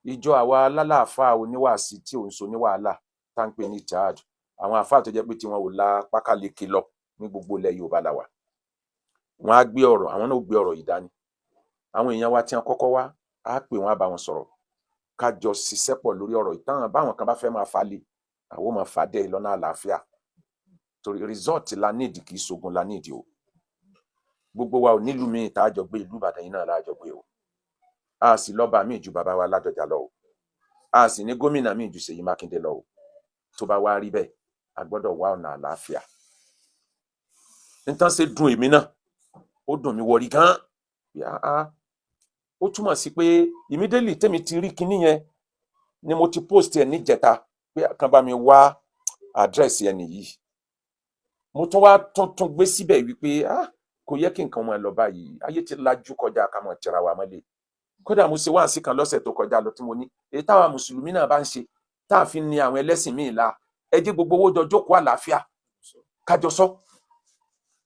Ìjọ àwa alálàáfáà oníwàásí tí ò ń so ní wàhálà tá à ń pè ní Ittihad, àwọn àáfàá tó jẹ́ pé tiwọn ò la pákáleke lọ ní gbogbo ilẹ̀ Yorùbá la wà. Wọn á gbé ọ̀rọ̀, àwọn náà ó gbé ọ̀rọ̀ yìí dání. Àwọn èèyàn wa tí wọn kọ́kọ́ wá, á pè wọn, á bá wọn sọ̀rọ̀, ká jọ ṣiṣẹ́ pọ̀ lórí ọ̀rọ̀ yìí. Táwọn báwọn kan bá fẹ́ máa falẹ̀, àwọn ò máa fà á dẹ́ lọ́nà àlàáfíà, torí result la nídìí, kì í ṣogun la nídìí o. Gbogbo wa ò nílùú míì tá a jọ gbé, ìlú Ìbàdàn yìí náà la jọ gbé o. A sì lọ́ba míì ju bàbá wa Ládọjà lọ o, a sì ní gómìnà míì ju Ṣèyí Mákindé lọ o. Tó bá wá rí bẹ́ẹ̀, a gbọ́dọ̀ wá ọ̀nà àlàáfíà. Nǹkan ṣe dùn èmi náà, ó dùn mí wọrí gan. Ó túmọ̀ sí pé immediately tèmi ti rí kinní yẹn ni mo ti post ẹ̀ níjẹta pé kàn bá mi wá àdírẹ́sì ẹni yìí. Mo tún wá tuntun gbé síbẹ̀ wípé, ah, kò yẹ kí nǹkan máa lọ báyìí. Ayé ti lajú kọjá ká máa tẹra wa mọ́lẹ̀. Kódà mo ṣe wáàsí kan lọ́sẹ̀ tó kọjá lọ tí mo ní èyí táwa mùsùlùmí náà bá ń ṣe tá a fi ní àwọn ẹlẹ́sìn míì la, ẹ jẹ́ gbogbo owó jọ jókòó àlàáfíà, kájọ sọ.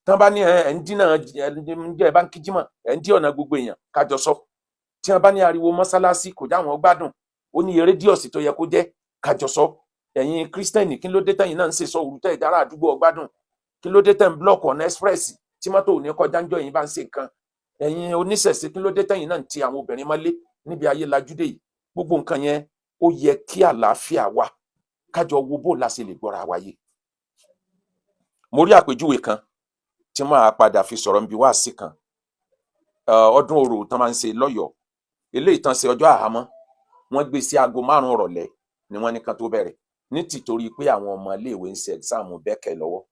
Tán bá ní ẹ ń dínà, ẹ ń jẹ ẹ bá ń kíjímọ̀, ẹ ń dí ọ̀nà gbogbo èèyàn, kájọ sọ. Tí wọn bá ní ariwo mọ́sálásí kò já wọn gbádùn, ó ní radius tó yẹ kó jẹ́, kájọ sọ. Ẹ̀yin Christian, kí ló dé tẹ̀yin náà ń ṣe sọ òru tẹ́ ìdára àdúgbò ọgbádùn? Kí ló dé tẹ̀ ń block ọ̀nà express tí mọ́tò ò ní kọjá ń jọ yín bá ń ṣe nǹkan? Ẹ̀yin oníṣẹ̀ṣe, kí ló dé tẹ̀yin náà ń ti àwọn obìnrin mọ́lé níbi ayé lajúdé yìí? Gbogbo nǹkan yẹn, ó yẹ kí àlàáfíà wà, kájọ wo bó la ṣe lè gbọ́ra wáyé. Mo rí àpèjúwe kan tí màá padà fi sọ̀rọ̀ níbi wáàsí kan. Ọdún Orò tán máa ń ṣe lọ́yọ̀ọ́, eléyìí tán ṣe ọjọ́ àhámọ́, wọ́n gbé sí aago 5 ìrọ̀lẹ́ ni wọ́n ní kan tó bẹ̀rẹ̀, ní tìtorí pé àwọn ọmọ iléèwé ń ṣe exam bẹ́kẹ̀ lọ́wọ́.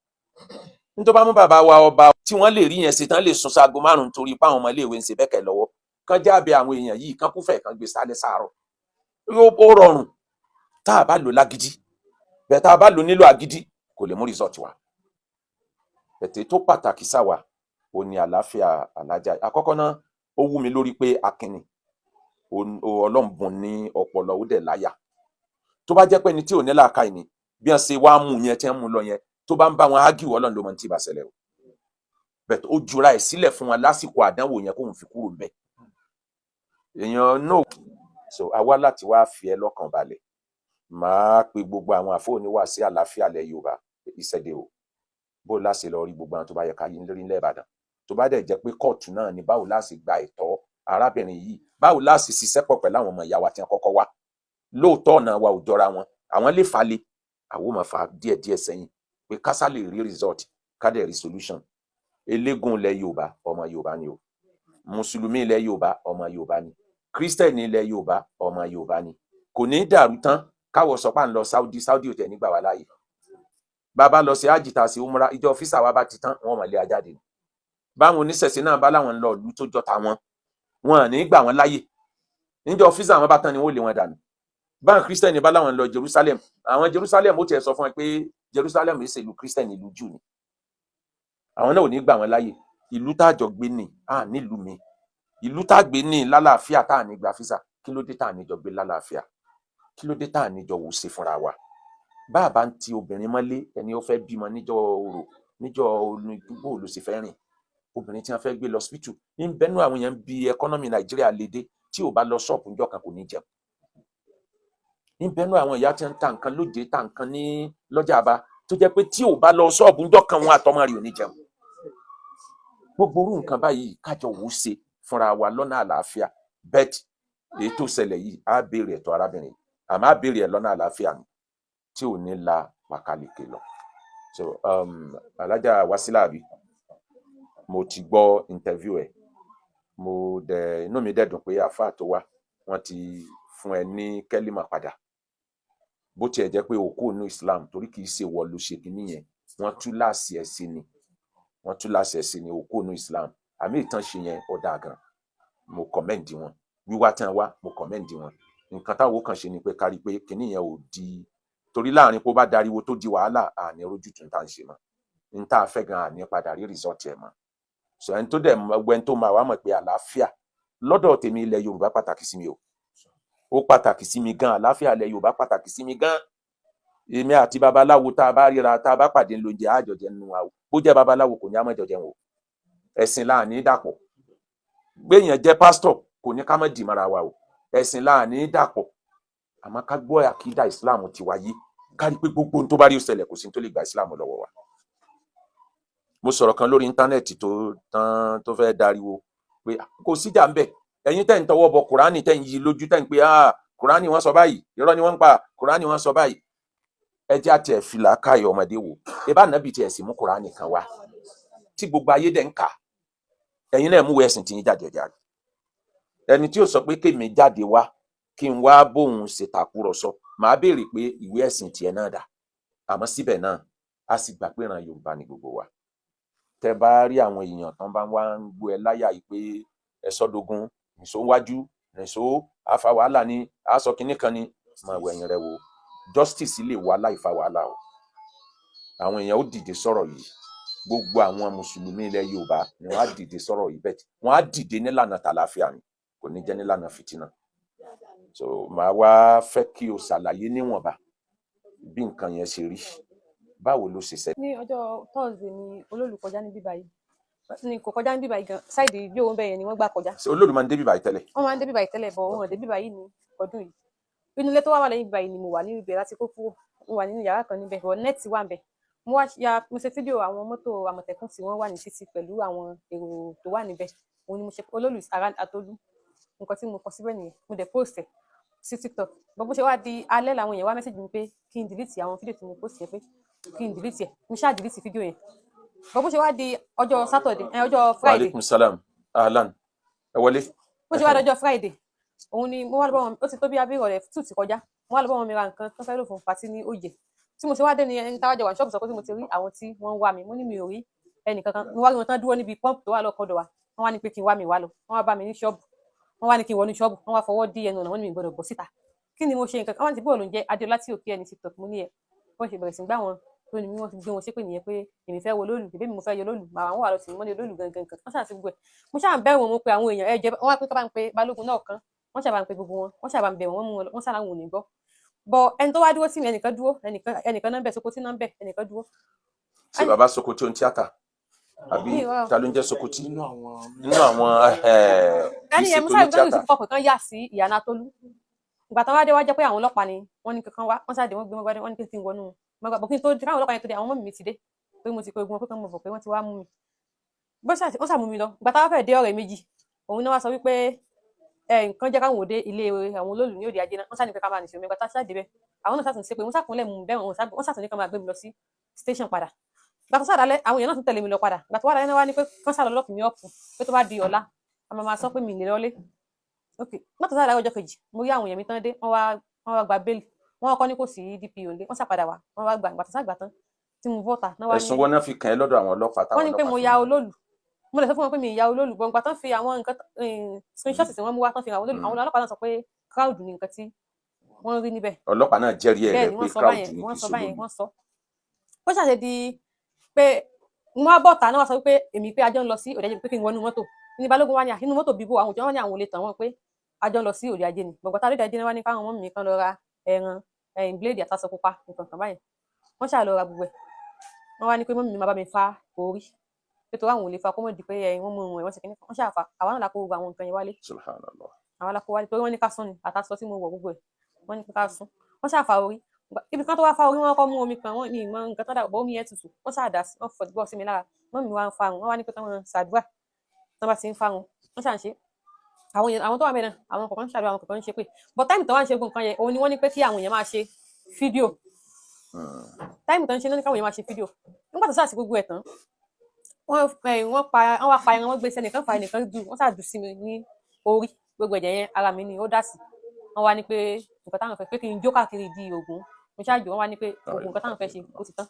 Nítorí bá mú bàbá wa ọba tí wọ́n lè rí yẹn ṣe tán, lè sún sáago 5 torí pé àwọn ọmọ iléèwé ń ṣe bẹ́kẹ̀ lọ́wọ́, kán jábẹ àwọn èèyàn yìí, kán kúfẹ̀, kán gbé sálẹ̀ sáárọ̀, ó rọrùn tá a bá lò lágídí bẹ́ẹ̀. Tá a bá lò nílò agídí, kò lè mú result wá. Ẹ̀tẹ́ tó pàtàkì sáwa ò ní àlàáfíà alájà. Àkọ́kọ́ náà, ó wú mi lórí pé akínni Ọlọ́run bùn ní ọpọlọ, ó dẹ̀ láyà. Tó bá jẹ́ pé ẹni tí ò ní làákàyè ni, bí wọ́n ṣe wá mú yẹn tí wọ́n mú lọ yẹn, tó bá ń bá wọn ágìwọ̀, Ọlọ́run ló mọ ní tí ì bá ṣẹlẹ̀ o. Bẹ́ẹ̀ ó jura ẹ̀ sílẹ̀ fún wọn lásìkò àdánwò yẹn kóun fi kúrò ńbẹ̀. Èèyàn náà so àwa láti wá fi ẹ lọ́kàn balẹ̀. Màá pe gbogbo àwọn àfọwọ́níwà sí àlàáfíà ilẹ̀ Yorùbá ìṣẹ̀dẹ̀ o, bó láṣẹ lọ rí gbogbo àwọn tó bá yẹ ká rí nílẹ̀ Ìbàdàn. Tó bá dẹ̀ jẹ́ pé kóòtù náà ni, báwo láṣẹ gba ẹ̀tọ́ arábìnrin yìí? Báwo láṣẹ ṣiṣẹ́ pọ̀ pẹ̀lú àwọn ọmọ ìyá wa tí wọ́n kọ́kọ́ wá? Lóòótọ́ ọ̀nà wa ò jọra wọn, àwọn lè fà le, àwọn ò máa fà díẹ̀díẹ̀ sẹ́yìn pé kásá lè rí result, ká dẹ̀ rí solution. Eléégún ilẹ̀ Yorùbá, ọmọ Yorùbá ni o. Mùsùlùmí ilẹ̀ Yorùbá, ọmọ Yorùbá ni. Kírísítẹ̀nì ilẹ̀ Yorùbá, ọmọ Yorùbá ni. Kò ní í dàrú tán káwọ sọ pé à ń lọ Saudi. Saudi ò tẹ̀ nígbà wá láàyè. Bàbá lọ sí ájìta sí umra, ìjọ físà wa bá ti tán, wọn mọ̀ lé ajáde ni. Báwọn oníṣẹ̀ṣe náà bá láwọn ń lọ ìlú tó jọ tàwọn, wọn à ní gbà wọn láàyè. Níjọ físà wọn bá tán ni wọn ò lé wọn dànù. Báwọn kírísítẹ̀nì bá láwọn ń lọ Jerusalem, àwọn Jerusalem ó tiẹ̀ sọ fún ẹ pé Jerusalem yìí ṣe ìlú kírísítẹ̀nì, ìlú Júù ni, àwọn náà ò ní gbà wọn láàyè. Ìlú tá a jọ gbé ní à nílùú mi, ìlú tá a gbé ní lálàáfíà, tá à ní gba físà, kí ló dé tá à ní jọ gbé lálàáfíà? Kí ló dé tá à ní jọ wò ṣe fúnra wa? Bá a bá ń ti obìnrin mọ́lé, ẹni ó fẹ́ bímọ níjọ́ orò, níjọ́ bó ló ṣe fẹ́ rìn? Obìnrin tí wọ́n fẹ́ gbé lọ hospital ń bẹnu àwọn èèyàn bí economy Nàìjíríà lédè, tí ò bá lọ ṣọ́ọ̀bù níjọ́ kan, kò ní jẹun. Ń bẹnu àwọn ìyá tí wọ́n ń ta nǹkan lóde, ta nǹkan ní lọ́jà àbá, tó jẹ́ pé tí ò bá lọ ṣọ́ọ̀bù níjọ́ kan, wọn àtọmọ rẹ̀ ò ní jẹun. Gbogbo orú nǹkan báyìí, kájọ wò ó ṣe fúnra wa lọ́nà àlàáfíà. Bet èyí tó ṣẹlẹ̀ yìí, á béèrè ẹ̀tọ́ arábìnrin yìí, àmọ́ á béèrè ẹ̀ lọ́nà àlàáfíà ni tí ò ní la pàkàlẹ̀kẹ̀ lọ. So Alájà Wasila, àbí mo ti gbọ́ interview ẹ̀, mo dẹ̀ inú mi dẹ̀ dùn pé àáfàá tó wá, wọ́n ti fún ẹ ní kẹ́límà padà, bó tiẹ̀ jẹ́ pé òkú inú Islam, torí kì í ṣe wọ ló ṣe kínní yẹn, wọ́n tú láàsì ẹ̀ sí ni, wọ́n tú láàsì ẹ̀ sí ni, òkú inú Islam. Àmì ìtàn ṣe yẹn, ó dáa gan. Mo commend wọn wíwá tí wọn wá, mo commend wọn. Nǹkan táwọn kan ṣe ni pé kárí pé kínní yẹn ò di, torí láàrin pé ó bá dariwo tó di wàhálà, àní rójútùú tá à ń ṣe mọ́ n tá a fẹ́ gan, àní padà rí result ẹ̀ mọ́. So ẹni tó dẹ̀ mọ, ẹni tó máa wá mọ̀ pé àlàáfíà lọ́dọ̀ tèmi, ilẹ̀ Yorùbá pàtàkì sí mi o, ó pàtàkì sí mi gan. Àlàáfíà ilẹ̀ Yorùbá pàtàkì sí mi gan. Èmi àti babaláwo, tá a bá ríra, tá a bá pàdé lóúnjẹ àjọjẹ nínú wa o. Bó jẹ́ babaláwo, kò ní àmọ́jọjẹ wọn o. Ẹ̀sìn láàní dàpọ̀. Gbéyàn jẹ́ pásítọ̀, kò ní ká má dì mọ́ra wa o. Ẹ̀sìn láàní dàpọ̀. Àmọ́ ká gbọ́ àkídà Islam ti wáyé, ká rí i pé gbogbo ohun tó bá rí ó ṣẹlẹ̀, kò sí tó lè gba Islam lọ́wọ́ wa. Mo sọ̀rọ̀ kan lórí íńtánẹ́ẹ̀tì tó tán tó fẹ́ dariwo pé kò síjà ń bẹ̀. Ẹ̀yin tẹ́ ń tọwọ́ bọ Kùránì, tẹ́ ń yí lójú, tẹ́ ń pé, ah, Kùránì wọ́n sọ báyìí, irọ́ ni wọ́n ń pa, Kùránì wọ́n sọ báyìí. Ẹ jẹ́ àti ẹ̀fìlà káyọ̀ ọmọdé wò ibà nàbì tí ẹ̀ sì mú Kùránì kan wá tí gbogbo ayé dẹ̀ ń kà. Ẹ̀yin náà mú ẹ̀sìn tí yín jáde jáde. Ẹni tí ó sọ pé kémi jáde wá kí n wá bóun ṣe tàkúrọ̀sọ, màá béèrè pé ìwé ẹ̀sìn tiẹ̀ náà dà. Àmọ́ síbẹ̀ náà, a sì gbà pé ìran Yorùbá ni gbogbo wa. Tẹ bá rí àwọn èèyàn tán bá wá ń gbó ẹ láyà yìí pé ẹ sọdógún nìṣó wájú nìṣó àfa wàhálà ni, àṣọ kínní kan ni, máa wọ ẹ̀yìn rẹ wò. Justice lè wá láì fa wàhálà o. Àwọn èèyàn ó dìde sọ̀rọ̀ yìí. Gbogbo àwọn mùsùlùmí ilẹ̀ Yorùbá ni wọ́n á dìde sọ̀rọ̀ yìí. Bẹ́ẹ̀ wọ́n á dìde nílànà tàlàáfíà ni, kò ní jẹ́ nílànà fìtínà. So màá wá fẹ́ kí o ṣàlàyé níwọ̀nba bí nǹkan yẹn ṣe rí, báwo ló ṣe ṣẹlẹ̀. Ní ọjọ́ Thursday ni olóòlù kọjá ní bíbá yìí, ni kò kọjá ní bíbá yìí gan, side bí òun bẹ́ẹ̀ yẹn ni wọ́n gbà kọjá. Ṣé olóòlù máa ń dé bíbá yìí tẹ́lẹ̀? Wọ́n máa ń dé bíbá yìí tẹ́lẹ̀, bọ̀ wọn ò dé bíbá yìí ní ọdún yìí. Inú ilé tó wà lẹ́yìn bíbá yìí ni mo wà ní ibẹ̀ láti kó kúrò. Mo wà nínú yàrá kan níbẹ̀, bọ̀ net wà níbẹ̀. Mo wá ya, mo ṣe fídíò àwọn mọ́tò Àmọ̀tẹ́kùn tí wọ́n wà ní títì pẹ̀lú àwọn èrò tó wà níbẹ̀. Òun ni mo ṣe olóòlù around Atolú. Nǹkan tí mo kọ síbẹ̀ nìyẹn. Mo dẹ̀ post ẹ̀ sí TikTok. Bó ṣe wá di alẹ́ làwọn èèyàn wá message mi pé kí n delete àwọn fídíò tí mo post yẹn, pé kí n delete ẹ̀. Mo ṣáà delete fídíò yẹn. Bó ṣe wá di ọjọ́ Saturday, ẹ, ọjọ́ Friday. Aleykum salam, ahlan, ẹ wọlé. Bó ṣe wá di ọjọ́ Friday, òun ni mo wá lọ bá wọn. Ó ti tó bí abẹ́ ìrọ̀lẹ́ 2 ti kọjá. Mo wá lọ bá wọn mi ra nǹkan tó fẹ́ lò fún party ní òye. Tí mo ṣe wá dé ni ẹni táwájọ wà ní ṣọ́ọ̀bù sọ pé tí mo ti rí àwọn tí wọ́n ń wá mi. Mo ní mi ò rí ẹnì kankan. Mo wá rí wọn tán dúró níbi pọ́ǹpù tó wà lọ́kọ̀dọ̀ wa. Wọ́n wá ní pé kí n wá mi wá lọ. Wọ́n wá bá mi ní ṣọ́ọ̀bù. Wọ́n wá ní kí n wọnú ṣọ́ọ̀bù. Wọ́n wá fọwọ́ dí ẹnu ọ̀nà. Wọ́n ní mi gbọ́dọ̀ bọ́ síta. Kí ni mo ṣe? Nǹkan kan wọ́n ti bóòlù ń jẹ́ Adéọlá tí òkè ẹni TikTok. Mo ní ẹ wọ́n ṣe bẹ̀rẹ̀ sí gbá wọn tó ní mi, wọ́n ti gbé wọn ṣépè nìyẹn pé èmi fẹ́ wo lóòlù, èmi mo fẹ́ yọ lóòlù, màá wọn wà lọ sí mi mọ́ni lóòlù gangan kan. Wọ́n ṣàṣì gbogbo ẹ̀. Mo ṣáà ń bẹ̀ wọ́n, mo pe àwọn èèyàn ẹ jẹ́ wọ́n wá pé ká bá ń pe balógun náà kan. Wọ́n ṣàbà ń pe gbogbo wọn, wọ́n ṣàbà ń bẹ̀ wọ́n, mú wọn, wọ́n ṣàlàwọ̀n ò ní gbọ́. Bọ ẹni tó wá dúró sí mi, ẹnìkan dúró, ẹnìkan náà ń bẹ̀, Sokoti náà ń bẹ̀, ẹnìkan dúró. Ṣé bàbá Sokoti ohun tíátà àbí ta ló ń jẹ́ Sokoti nínú àwọn nínú àwọn ẹni yẹn musa ìṣètò ní ibrahim tíátà? Yusuf fọkàn kan yà sí ìyànà Tolú. Ìgbà tán wá dé, wá jẹ́ pé àwọn ọlọ́pàá ni wọ́n ní kankan wá. Wọ́n ṣáà dé, wọ́n gbé wọn gbádé, wọ́n ní kí n wọnú mọ́gbà bọ̀ kí n tó káwọn ọlọ́pàá yẹn tó dé, àwọn ọmọ mi ti dé, pé mo ti pe ogun wọn pé kán mọ̀ bọ̀ pé wọ́n ti wá mú mi. Bó ṣáà wọ́n ṣáà mú mi lọ. Ìgbà táwa fẹ́ẹ̀ dé ọ̀rẹ́ méjì, òun náà wá sọ wípé ẹ nǹkan jẹ́ káwọn òde ilé àwọn olóòlù ní òde ajé náà. Wọ́n ṣáà ní pé ká máa nìṣó mi. Ìgbà tá a ṣáà débẹ̀, àwọn náà ṣàtúnṣe pé wọ́n ṣàkúnlẹ̀ mú bẹ́ẹ̀, wọ́n ṣàtúnṣe kán máa gbé mi lọ sí station padà. Ìgbà tó ṣàdálẹ̀, àwọn èèyàn náà tún tẹ̀lé mi lọ padà. Ìgbà tó wà lálẹ́ náà wá ní pé kán ṣàlọ́ lock mi up, pé tó bá di ọ̀la a máa máa sọ pé mi lè lọlé. Ok, mọ́tò sáà ọjọ́ kejì, mo rí àwọn èèyàn mi tán dé. Wọ́n wá gba bẹ́ẹ̀lì. Wọ́n kọ́ ní kò sí DPO lé. Wọ́n ṣàpadà wá, wọ́n wá gbà. Ìgbà tó ṣàgbà tán tí mo bọ́ta náà wá ní Ẹ̀sùn wọn náà fi kàn ẹ́ lọ́dọ̀ àwọn ọlọ́pàá táwọn wọ́n ní pé ọlọ́pàá mo fi ya mú? Olóòlù. Mo lè sọ fún wọn pé mi ya olóòlù bọ́n. Ìgbà tán fi àwọn nǹkan screenshot tí wọ́n mú wá tán fi hàn àwọn olóòlù, àwọn ọlọ́pàá náà sọ pé crowd ni nǹkan tí wọ́n rí níbẹ̀. Ọlọ́pàá náà jẹ́rìí ẹ̀ Bẹ́ẹ̀ rẹ̀ ni pé wọ́n sọ crowd báyẹn ni, wọ́n kì í sọ ṣe báyẹn. olóòlù. Wọ́n sọ ó ṣàṣe di pé mo wá bọ̀tà náà, wá sọ wípé èmi pé ajọ́ ń lọ sí òde ajé, pé kí n wọnú mọ́tò ní. Balógun wá ní inú mọ́tò bíbó àwọn òjò wọn ní àwọn ò lè tàn wọ́n pé ajọ́ ń lọ sí òde ajé ni. Gbọ̀ngbọ̀n tá lóde ajé náà wá ní káwọn ọmọ mi kan lọ ra ẹran ẹ̀yìn bíléèdì àtàṣọ pupa nǹkan kan báyẹn. Wọ́n ṣáà lọ ra gbogbo ẹ̀. Wọ́n wá ní pé mọ́mí mi máa bá mi fa orí pé torí àwọn ò lè fa kó mọ̀ di pé ẹ̀yìn wọ́n mú ohun ẹ̀ wọ́n ṣe kíní kan. Wọ́n ṣáà fa, àwa náà la kó gbogbo àwọn nǹkan yẹn wálé. Subhanallah. Àwọn la kó wálé torí wọ́n ní ká sún ni, àtàṣọ tí mo wọ̀ gbogbo ẹ̀ wọ́n ní ká sún. Wọ́n ṣáà fa orí. Ibi kan tó wá fa orí, wọn kọ́ mú omi kan, wọ́n ní ìmọ̀ nǹkan tó dà bọ́, omi yẹn tutù. Wọ́n ṣáà dà sí, wọ́n fọ̀ gbọ́ sí mi lára. Mọ́mí wa ń farun, wọ́n wá ní pé káwọn ṣàdúrà tí wọ́n bá ti ń farun. Wọ́n ṣáà ń ṣe àwọn èèyàn, àwọn tó wà mẹ́rin, àwọn kọ̀ọ̀kan ń ṣàdúrà, àwọn kọ̀ọ̀kan ń ṣe pé but time tó wá ń ṣe gbogbo nǹkan yẹn, òun ni wọ́n ní pé kí àwọn èèyàn máa ṣe fídíò. Time tó ń ṣe náà ní káwọn èèyàn máa ṣe fídíò. Nígbà tó ṣáà sí gbogbo ẹ̀ tán, wọ́n pa, wọ́n wá pa ẹran, wọ́n gbé sẹ́nìkan fa ẹnìkan dù, wọ́n ṣáà dù sí mi ní orí. Gbogbo ẹ̀jẹ̀ yẹn ara mi ni ó dà sí. Wọ́n wá ní pé nǹkan táwọn fẹ́ pé kí n jó káàkiri di Ògún. Mo ṣáà jó. Wọ́n wá ní pé gbogbo nǹkan táwọn fẹ́ ṣe ó ti tán.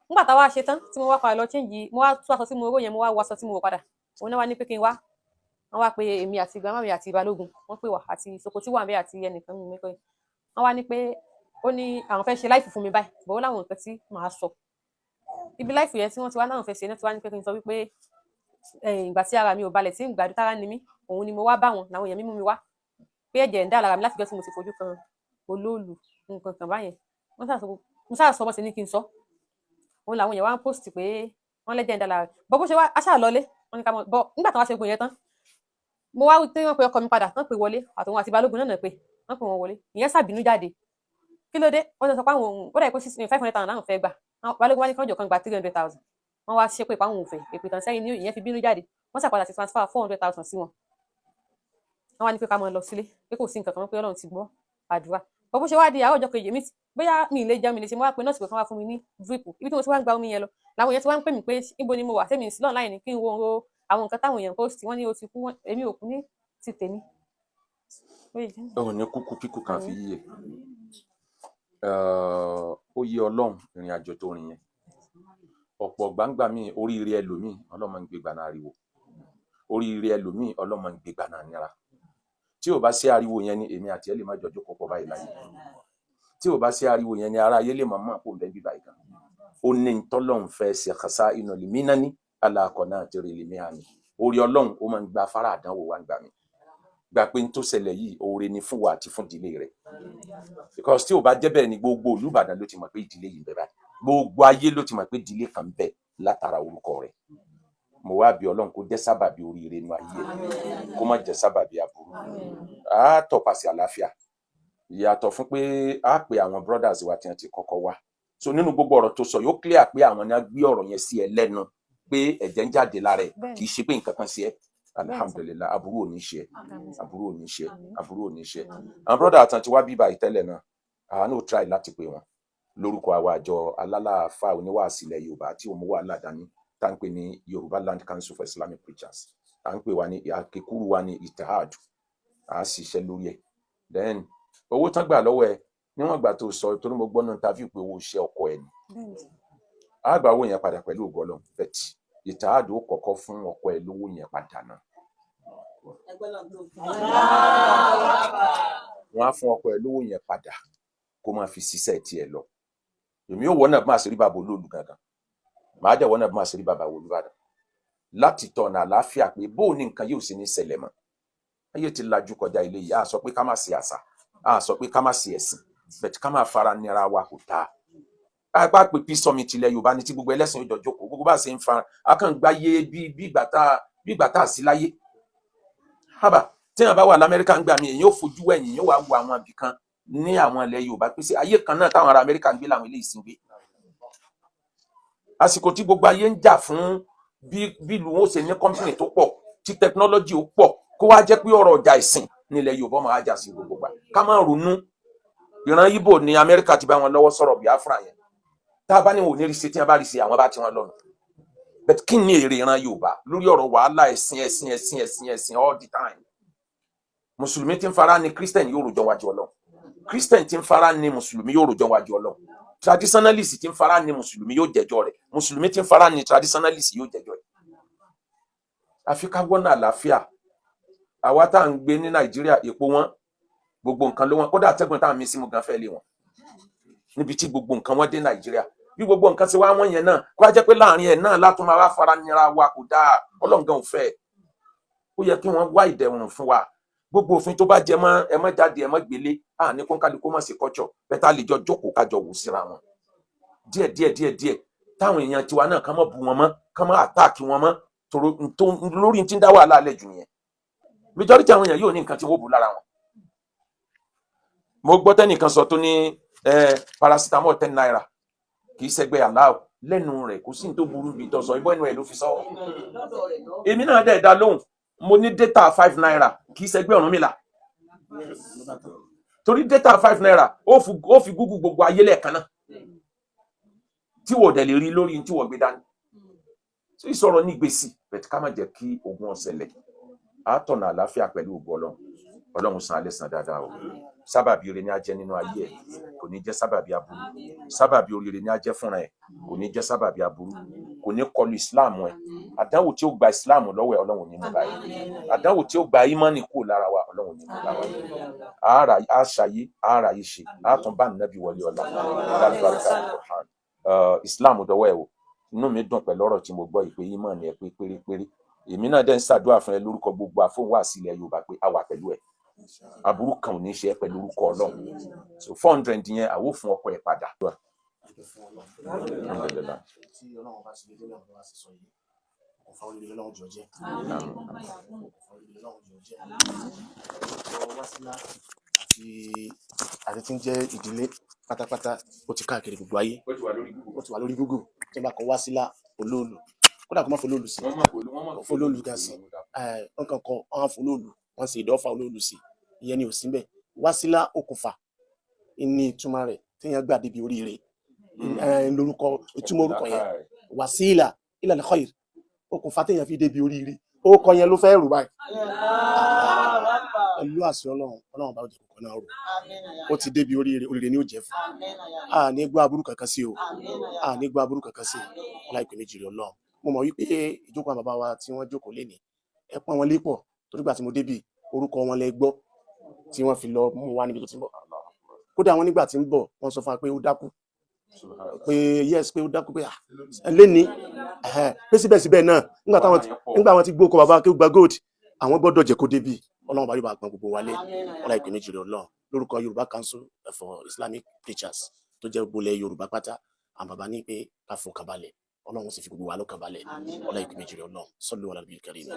Nígbà táwa ṣe tán tí mo wá padà lọ change, mo wá tú aṣọ tí mo ró yẹn, mo wá wọ aṣọ tí mo wọ̀ padà. Òun náà wá ní pé kí n wá. Wọ́n wá pé èmi àti grandma mi àti balógun, wọ́n pè wá àti Sokoti wà ń bẹ àti ẹnìkan mi pé wọ́n wá ní pé ó ní àwọn fẹ́ ṣe live fún mi báyìí bọ́. Ó láwọn nǹkan tí màá sọ ibi live yẹn tí wọ́n ti wá náà fẹ́ ṣe náà ti wá ní pé kí n sọ wípé ìgbà tí ara mi ò balẹ̀, tí ń gbàdúrà tára ni mí, òun ni mo wá bá wọn làwọn èèyàn mímú mi wá, pé ẹ̀jẹ̀ ń dà lára mi láti jọ́ tí mo ti fojú kan olóòlù nǹkan kan báyẹn. Wọ́n mo ṣáà sọ bó ṣe ní kí n sọ. Òun làwọn èèyàn wá ń post pé wọ́n lẹ́jẹ̀ ń dà lára bọ́. Bó ṣe wá aṣáà lọlé, wọ́n ní ká mọ̀ bọ́. Nígbà tí wọ́n wá ṣe gbogbo yẹn tán, mo wá tí wọ́n pe ọkọ mi padà tán, pé wọlé àtòun àti balógun náà pé Wọ́n pè wọ́n wọlé, ìyẹn ṣàbínú jáde. Kí ló dé? Wọ́n sọ pé àwọn òun ó dà pé 500,000 láwọn fẹ́ gbà. Balógun wá ní kánjọ kan gba 300,000. Wọ́n wá ṣépè pé àwọn ò fẹ́ èpè tán sẹ́yìn ní ìyẹn fi bínú jáde. Wọ́n ṣàpadà sí transfer 400,000 sí wọn. Wọ́n wá ní pé ká máa lọ sílé, pé kò sí nǹkan kan mọ́, pé Ọlọ́run ti gbọ́ àdúrà. Bó ṣe wá di àárọ̀ ọjọ́ kejì, èmi bóyá mi ì lè jẹun, mi lè ṣe, mo wá pe nọ́ọ̀sì pé kán wá fún mi ní drip. Ibi tí mo ti wá ń gba omi yẹn lọ làwọn èèyàn ti wá ń pè mí pé níbo ni mo wà, sẹ́mi sí online ni kí n wo àwọn nǹkan táwọn èèyàn post. Wọ́n ní o ti kú, èmi ò kú ní ti tèmi. Ò ní kúkú kíkú kan fi yíyẹ. Ó yé Ọlọ́run ìrìn àjò tó rìn yẹn. Ọ̀pọ̀ gbangba mi oríire ẹlòmíì Ọlọ́run máa ń gbé gbaná ariwo, oríire ẹlòmíì Ọlọ́run máa ń gbé gbaná nira. Tí ò bá sí ariwo yẹn ni èmi àti ẹ lè má jọjọ kókó báyìí láyé. Tí ò bá sí ariwo yẹn ni ara ayé lè máa mọ̀ kó ń bẹ bíbá yìí kan. Ó ní ntọ́lọ́run fẹ́ ṣe xasa iná lèmi náà ní alákọ̀ náà ti rí lèmi àmì. Orí Ọlọ́run ó máa ń gba afárá àdánwò wa ń gbà mí. Gbà pé n tó ṣẹlẹ̀ yìí oore ni fún wa àti fún ìdílé rẹ̀. Because tí ò bá jẹ́ bẹ́ẹ̀ ni gbogbo Olúbàdàn ló ti mọ̀ pé ìdílé yìí ń bẹ báyìí. Gbogbo ayé ló ti mọ̀ pé ìdílé kan ń bẹ látara orúkọ rẹ̀. Mo wá bí Ọlọ́run kó jẹ́ sábàbí oríire inú ayé ẹ̀, kó má jẹ́ sábàbí aburú. Á tọpasẹ̀ àlàáfíà. Ìyàtọ̀ fún pé á pe àwọn brothers wa tí wọ́n ti kọ́kọ́ wá. So nínú gbogbo ọ̀rọ̀ tó sọ yóò clear pé àwọn ni wọ́n gbé ọ̀rọ̀ yẹn sí ẹ lẹ́nu pé ẹ̀jẹ̀ ń jáde lára ẹ̀, kì í ṣe pé nǹkan kan sí ẹ. Alhamdulillah, aburú ò ní ṣe, aburú ò ní ṣe, aburú ò ní ṣe. Àwọn brother àtàn ti wá bíbá ìtẹ́lẹ̀ náà, àwọn náà try láti pè wọ́n lórúkọ àwọn àjọ alálàáfà oníwàásí ilẹ̀ Yorùbá tí òun wà ládàáni tá ń pè ní Yorùbá Land Council for Islamic Preachers, à ń pè wá ní àkékúrú wa ní Itihad. À á ṣiṣẹ́ lórí ẹ̀. Then owó tán gbà lọ́wọ́ ẹ níwọ̀n ìgbà tó sọ, torí mo gbọ́ náà interview pé owó iṣẹ́ ọkọ ẹ ni, á gba owó yẹn padà pẹ̀lú ògo Ọlọ́run. But Itihad ó kọ́kọ́ fún ọkọ ẹ lówó yẹn padà náà. Wọ́n á fún ọkọ ẹ lówó yẹn padà kó máa fi ṣiṣẹ́ tiẹ̀ lọ. Èmi ò wọ́n náà bí máa ṣe rí bàbá olóòlù gangan, màá dẹ̀ wọ́n náà bí máa ṣe rí bàbá Olúbàdàn láti tọ̀nà àlàáfíà pé bóò ní nǹkan yóò ṣe ní ṣẹlẹ̀ mọ́. Ayé ti lajú kọjá ilé yìí. A sọ pé ká má ṣe àṣà, a sọ pé ká má ṣe ẹ̀sìn, but ká má fara nira wa kò dáa. Apá pé peace summit ilẹ̀ Yorùbá ní tí gbogbo ẹlẹ́sìn ìjọ jókòó, gbogbo bá ṣe ń fa a kàn gbáyé bí bí ìgbà tá a sí láyé. Hábà téèyàn bá wà l'Amẹ́ríkà ń gbà mí, èyàn ò fojú ẹ̀yìn, yóò wá wo àwọn ibì kan ní àwọn ilẹ̀ Yorùbá pé sí ayé kan náà táwọn ará Amẹ́ríkà ń gbé làwọn eléyìí sì ń gbé. Àsìkò tí gbogbo ayé ń jà fún bí ìlú wọn ó ṣe ní company tó pọ̀, tí technology ó pọ̀, kó wá jẹ́ pé ọ̀rọ̀ ọjà ìsìn nílẹ̀ Yorùbá máa jà sí gbogbo gbà. Ká má ronú ìran Ìgbò ní Amẹ́ríkà ti bá wọn lọ́wọ́ sọ̀rọ̀ Biafra yẹn. Tá a bá ní wọn ò ní rí ṣe, tí wọn bá rí ṣe, àwọn bá ti wọn lọ́nà. But kí ni èrè ìran Yorùbá lórí ọ̀rọ̀ wàhálà ẹ̀sìn ẹ̀sìn ẹ̀sìn ẹ̀sìn ẹ̀sìn all the time? Mùsùlùmí tí ń fara ní Christian yóò rojọ́ wájú Ọlọ́run, Christian tí ń fara ní mùsùlùmí yóò rojọ́ wájú Ọlọ́run, traditionalist tí ń fara ní mùsùlùmí yóò jẹ́jọ́ rẹ̀, mùsùlùmí tí ń fara ní traditionalist yóò jẹ́jọ́ rẹ̀. Àfi ká wọ́nà àlàáfíà. Àwa tá à ń gbé ní Nàìjíríà, èpo wọn, gbogbo nǹkan ló wọn, kódà atẹ́gùn tá à ń mí sí mu gan fẹ́ lé wọn níbi tí gbogbo nǹkan wọn dé Nàìjíríà. Bí gbogbo nǹkan ṣe wá wọ́n yẹn náà, kó wá jẹ́ pé láàrin ẹ̀ náà látún máa wá fara nira wa, kò dáa. Ọlọ́run gan ò fẹ́. Ó yẹ kí wọ́n wá ìdẹ̀rùn fún wa. Gbogbo òfin tó bá jẹ mọ́ ẹ má jáde, ẹ má gbélé, à ní kó kálukú má ṣe kọ́tsọ̀ bẹ́ẹ̀, lè jọ jókòó kájọ wò síra wọn díẹ̀ díẹ̀ díẹ̀ díẹ̀, táwọn èèyàn tiwa náà kàn má bu wọn mọ́, kàn má attack wọn mọ́, tòrò tó lórí tí ń dá wàhálà alẹ́ jù yẹn. Majority àwọn èèyàn yóò ní nǹkan tí wọ́n bù lára wọn. Mo gbọ́ tẹ́nìkan sọ tó ní paracetamol ₦10 kì í ṣẹgbẹ́ aláwọ̀ lẹ́nu rẹ̀, kò sí ní tó burú bí tó sọ ibọ́ ẹnu ẹ̀ ló fi sọ. Èmi náà dẹ̀ dá lóhùn, mo ní data ₦5 kì í ṣẹgbẹ́ Ọ̀rúnmìlà, torí data ₦5 ó fi Google gbogbo ayé lẹ́ẹ̀kan náà tí wọ́n dẹ̀ lè rí lórí tí wọ́n gbé dání tí ìsọ̀rọ̀ ní gbèsè. Bẹ̀tí ká má jẹ́ kí ogun ọ̀sẹ̀lẹ̀, àtọ̀nà àlàáfíà pẹ̀lú ògo Ọlọ́run. Ọlọ́run san alẹ́ san dáadáa o. Sábàbí ire ni á jẹ́ nínú ayé ẹ̀, kò ní jẹ́ sábàbí aburú. Sábàbí oríire ni á jẹ́ fúnra ẹ̀, kò ní jẹ́ sábàbí aburú, kò ní kọlu Islam ẹ̀. Àdánwò tí ó gba Islam lọ́wọ́ ẹ̀, Ọlọ́run ní mú báyìí. Àdánwò tí ó gba ìmánì kúrò lára wa, Ọlọ́run ní mú bá wa. Àárà àṣàyé àárà yìí ṣe àtúnbá nàbí wọlé ọlá lálùbáríkà Al-Qur'an. Islam dọwọ́ ẹ̀ o. Inú mi dùn pẹ̀lú ọ̀rọ̀ tí mo gbọ́ yìí pé ìmánì ẹ pé pérépéré. Èmi náà dẹ̀ ń ṣàdúrà fún ẹ lórúkọ gbogbo àfọwọ́sí ilẹ̀ Yorùbá pé a wà pẹ̀lú ẹ, aburú kan ò ní ṣe é pẹ̀lú orúkọ Ọlọ́run. So 400 yẹn àwọ̀ fún ọkọ ẹ̀ padà. Alhamdulillah. Tí Ọlọ́run bá ṣe dédé náà wá sí sọ yìí, ọ̀fà oríire lọ́wọ́ jọ jẹ́, ọ̀fà oríire lọ́wọ́ jọ jẹ́. Ọ̀rọ̀ Wásílà àti Àti tí ń jẹ́ ìdílé pátápátá, ó ti káàkiri gbogbo ayé. Ó ti wà lórí Google. Ó ti wà lórí Google. Tí wọ́n bá kọ Wásílà Olóòlù, kódà kó má fọlóòlù sí. Wọ́n mọ̀ pé wọ́n mọ̀. Fọlóòlù gan sí. Wọ́n kàn kọ, wọ́n fọlóòlù, wọ́n sì ìdọ́fà olóòlù sí, ìyẹn ni ò sí bẹ́ẹ̀. Wásílà, okùnfà ní ìtumọ̀ rẹ̀ téèyàn gbà débi oríire. Lórúkọ, ìtumọ̀ orúkọ yẹn, wàsílà ilal khair, okùnfà téèyàn fi débi oríire. Orúkọ yẹn ló fẹ́ rù báyìí. Pẹ̀lú àṣẹ Ọlọ́run, Ọlọ́run bá jẹ́ kókó náà rò, ó ti débi oríire. Oríire ni ó jẹ́ fún a ní gbọ́ aburú kankan sí o, a ní gbọ́ aburú kankan sí ọlá ìpè méjì rẹ̀. Ọlọ́run, mo mọ̀ wípé ìjókòó àwọn bàbá wa tí wọ́n jókòó lénìí, ẹ pọ́n wọn lé pọ̀, torí gbà tí mo débi, orúkọ wọn lẹ gbọ́ tí wọ́n fi lọ mú wa níbi tó ti ń bọ̀. Kódà wọn nígbà tí ń bọ̀, wọ́n sọ fún wa pé ó dákú, pé yes, pé ó dákú, pé ah léni, pé síbẹ̀síbẹ̀ náà, nígbà wọn ti gbókọ bàbá kí ó gba gold, àwọn gbọ́dọ̀ jẹ́ kó débi. Ọlọ́run bá yóò bá gbọ́n gbogbo wálé ọlá ìpè méjì rẹ̀. Ọlọ́run, lórúkọ Yorùbá Council for Islamic Preachers tó jẹ́ gbolẹ̀ Yorùbá pátá, àwọn bàbá ní pé ká fọkàn balẹ̀, Ọlọ́run sì fi gbogbo wa lọ́kàn balẹ̀ ọlá ìpè méjì rẹ̀. Ọlọ́run, sallu ala nabiyil karim.